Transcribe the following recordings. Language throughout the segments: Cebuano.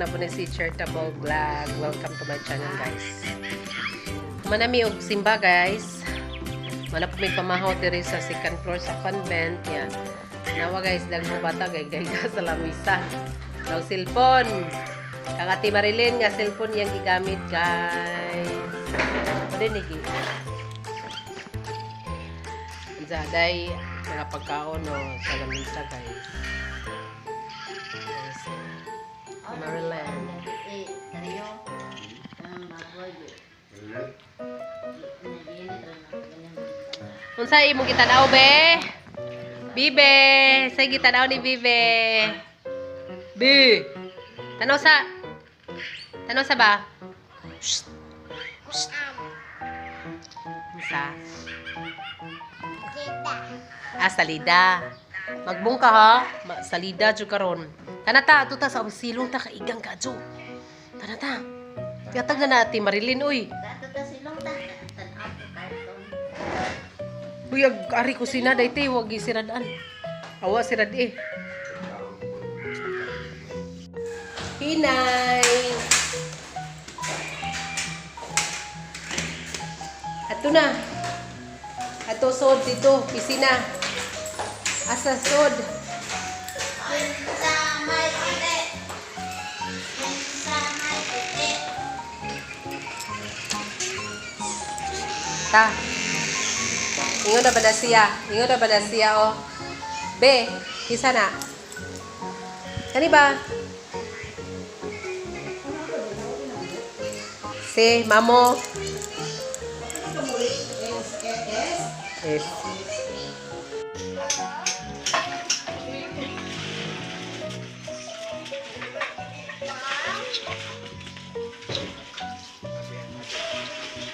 Ako na po ni si Charitable Vlog. Welcome to my channel, guys. Manami og simba, guys. Mana po may pamahaw diri sa second floor sa convent. Yan. Nawa, guys, daghang bata gay gay sa lamisa. Daw cellphone. Kang Ate Marilyn nga cellphone yang gigamit, guys. Pwede nigi. Unsa day mga pagkaon, no, sa lamisa, guys. Yes. Marilyn. Unsa imong gitanaw, be? Bibe, say gitanaw ni Bibe. Bi. Tanaw sa. Tanaw sa ba? Shh. Shh. Unsa? Ah, salida. Magbong ka ha. Salida jud karon. Tanata, ato ta sa silong ta kaigang ka jo. Tanata. Yatag na natin Marilyn, uy. Uy, ari kusina day te, wag gisiradan. Awa sirad eh. Hinay. Ato na. Ato sod dito, pisina. Asa sod? Ta. Ingon na ba na siya? Ingon na ba na siya, oh? Be, kisa na. Kani ba? Si, mamo. Yes.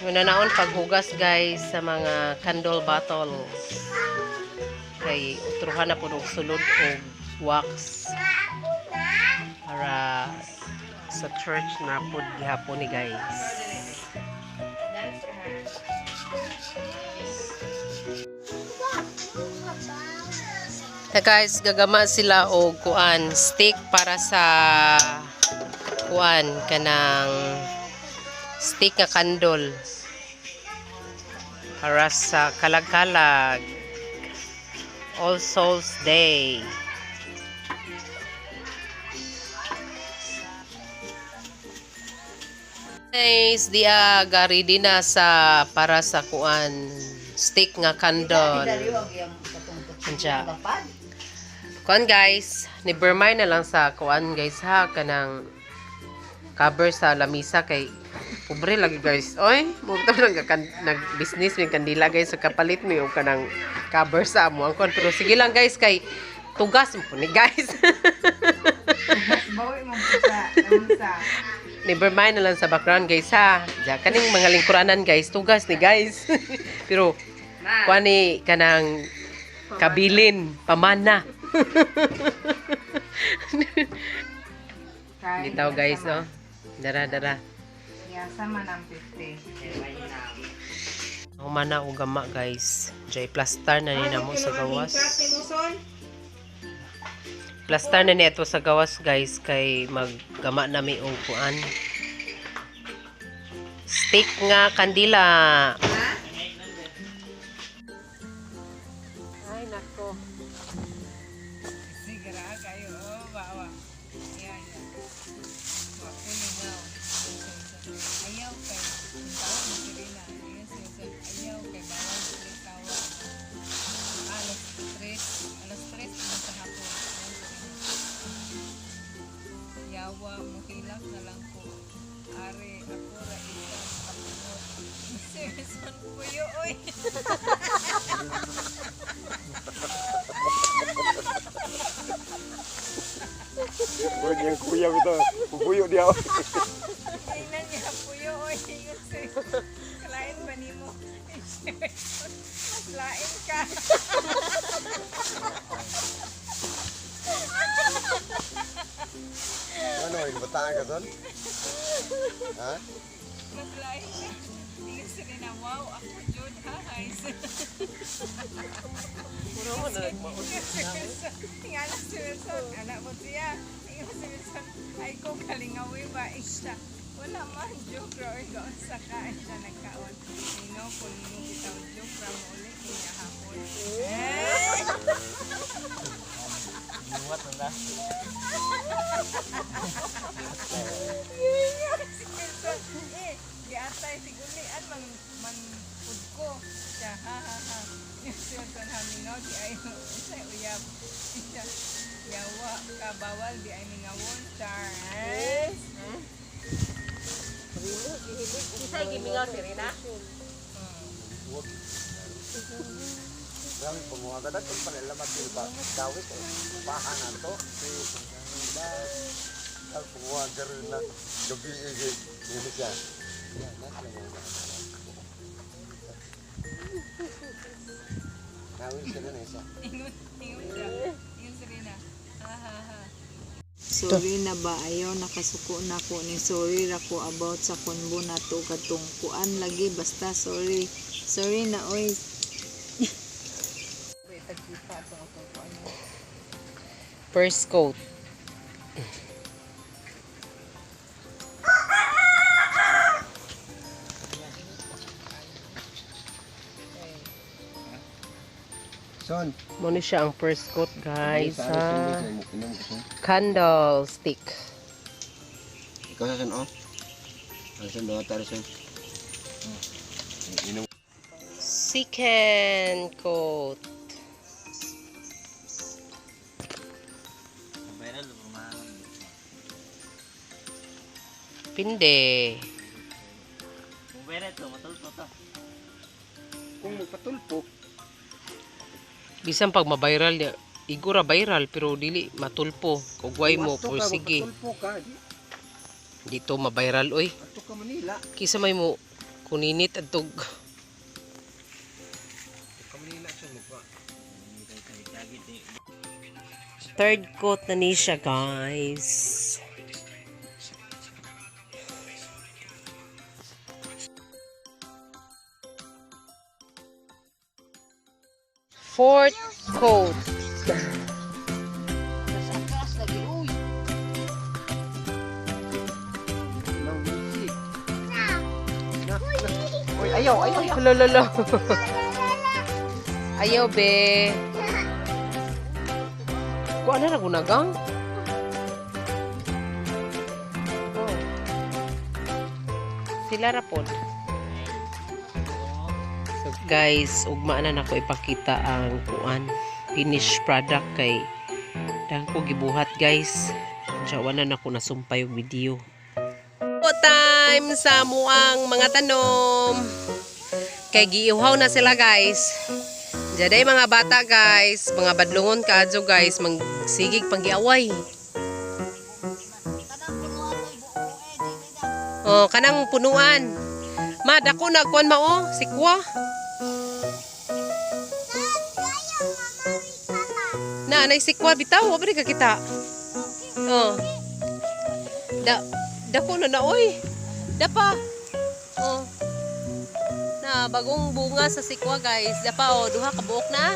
Muna naon paghugas, guys, sa mga candle bottles. Kay utruhan na po og sulod og wax para sa church na po gihapon ni, guys. Ta guys, gagama sila og kuan, stick para sa kuan, kanang stick nga candle para sa kalagkalag, All Souls Day. Guys, diya gari na sa para sa kuan, stick nga candle. Anja. Kuan, guys, ni Bermay na lang sa kuan, guys, ha, kanang cover sa lamisa kay pobre lagi, guys. Oy, mo to lang nag business may kandila, guys, so kapalit mi og kanang cover sa amo ang kuan, pero sige lang, guys, kay tugas mo po ni, guys. Bawi mo sa unsa. Never mind na lang sa background, guys, ha. Diya, kaning mga lingkuranan, guys, tugas ni, guys. Pero kuan ni kanang kabilin, pamana. Bitaw, guys, no. Dara dara. Ya, sama ng 50. Humana og gama, guys. Jay plaster na ni namo sa gawas. Plaster na ni ato sa gawas, guys, kay maggama na mi og kuan. Stick nga kandila. Ay nako. Sigara kayo, oh, bawa. Ya, ya. Wa kuno. Ayaw kay tawag mo si Rina. Ayaw si Wilson. Ayaw kay bawal si tawag. Alas 3, alas 3 na sa hapon. Ayaw si Rina. Yawa, muhilak na lang ko. Are, ako ra isa kapunot. Si Wilson, puyo, oy. Murag niyang kuya bitaw. Pupuyo diha. Tingnan niya, puyo, oy. Ingon si Kalain ba nimo? Mas lain ka. Ano, yung bataan ka son? Ha? Mas lain ka. Ingon si Rina, wow, ako jud ha, guys. Puro mo na nagmaon. Tingala si Wilson, anak mo siya. Ingon si Wilson, ay ko Kalingawi ba siya? Wala man, joke ra oy gaunsa ka siya nagkaon. Nino ko nimo bitaw joke ra mo ulit niya hapon. Eh! Buhat na na. Si Wilson, eh, giatay sigulian man man pud ko. Siya, ha ha ha. Si Wilson hamingaw di ay unsay uyab. Siya, yawa ka bawal di ay mingawon char. Eh? Isa gimingaw si Rina. Grabe panguha ka dati pala lamat ba? Dawit eh. Paha na to. Ang panguha ka rin na gabi eh. Yun siya. Yan, nasa lang mga Nawil siya na isa. Ingon, ingon siya. Ingon si Rina. Ha ha ha. Sorry na ba ayaw nakasuko na ko ni sorry ra ko about sa konbo nato katong kuan lagi basta sorry. Sorry na oy. First coat. Son. Muna siya ang first coat, guys, sa candle stick. Ikaw sa son, oh. Ang son, doon tayo son. Inom. Second coat. Viral, rumahan. Pinde. Kung viral to, matulpo to. Kung magpatulpo, Bisan pag ma-viral niya, igura viral pero dili matulpo. Kugway mo ato por ka, sige. magpatulpo ka. Di, Dito ma-viral oy. ato ka Manila. Kisa may mo kuninit adtog. Ato ka Manila son mo pa. Third coat na ni siya, guys. Fourth coat. Oy, ayaw, ayaw, ayaw. Lolo, lolo. Ayaw, be. Kuha na nagunagang. Oh. Sila rapod. So guys, ugma na nako ipakita ang kuan finished product kay dahil ko gibuhat, guys. Diya wala na ko nasumpay og video. Po time sa muang mga tanom. Kay giihaw na sila, guys. Diyan mga bata, guys, mga badlongon kaadyo, guys, magsigig panggiaway. Oh, kanang punuan. Ma, dako na kuan ma oh, sikwa. Na, anay sikwa bitaw, wa ba ka kita? Oh. Da dako na na oy. Dapa. Oh. Na bagong bunga sa sikwa, guys. Dapa oh, duha ka buok na.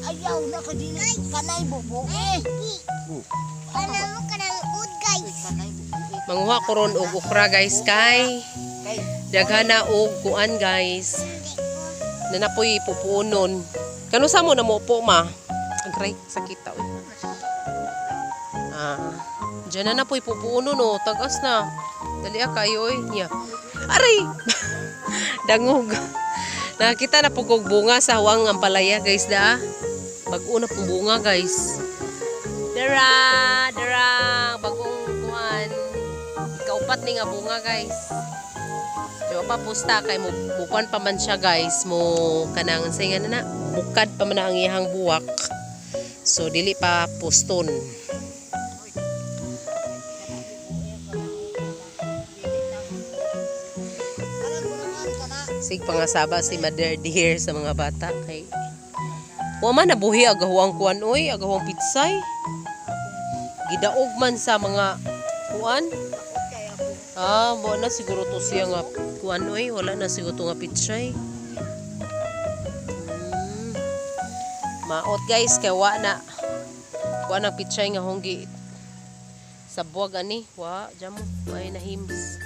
Ayaw na ko dili kanay bubue. Kanang mo kanang ud, guys. Kanay bubue. Manguha ko ron og okra, guys, kay Kay daghan na og kuan, guys. Nanapoy pupunon. Kano sa mo na mo upo ma? Agray, sakit ta oy. Ah, diyan na napoy pupunon oh, tagas na. Dali ah kayo oy niya. Aray. Dangog. Nakita na po kog bunga sa huwang ampalaya, guys, da. Bag-o na pong bunga, guys. Dara, dara, bagong kuan. Ikaupat ni nga bunga, guys. Di pa pusta kay mo bukuan pa man siya, guys, mo kanang say nga na na bukad pa man na ang iyang buwak. So dili pa puston. Kanang kulungan kana. Sig pangasaba si Mother Dear sa mga bata kay wa man nabuhi agahuang kuan oy, agahuang pitsay. Gidaog man sa mga kuan. Ah, mo na siguro to siya nga kuan oy, wala na siguro to nga pitsay. Maot, guys, kay wa na. Kuan ang pitsay nga honggi. Sa buwag ani, wa jamo, ay nahims.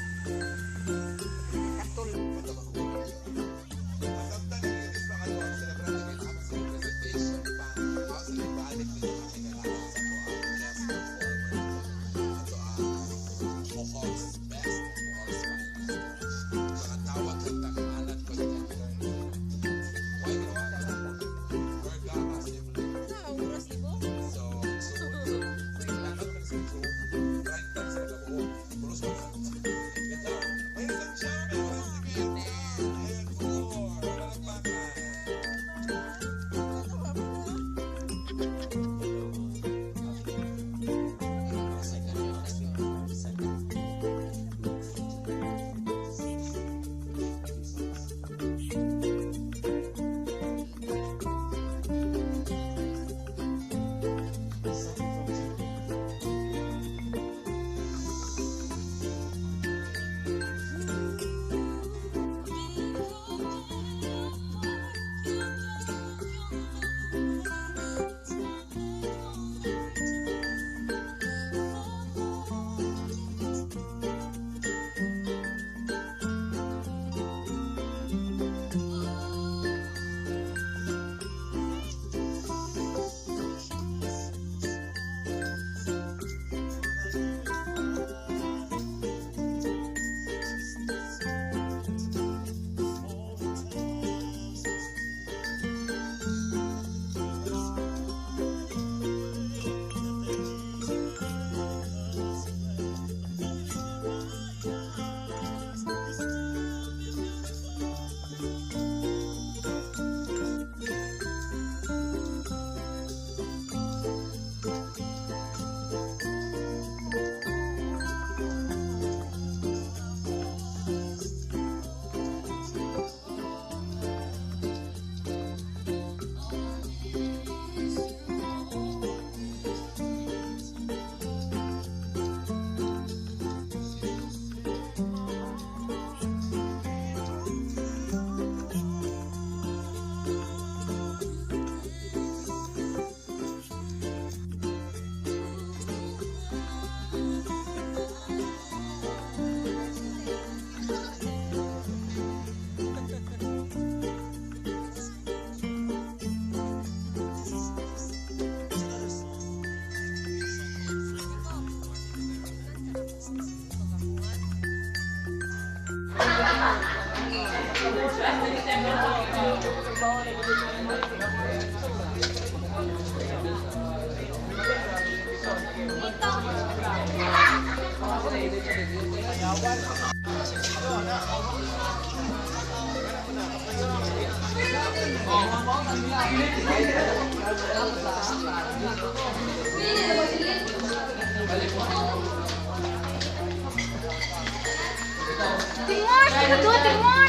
Timor! Timor! Timor!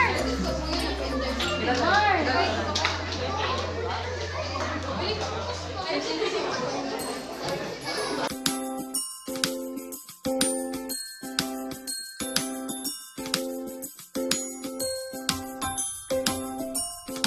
Timor!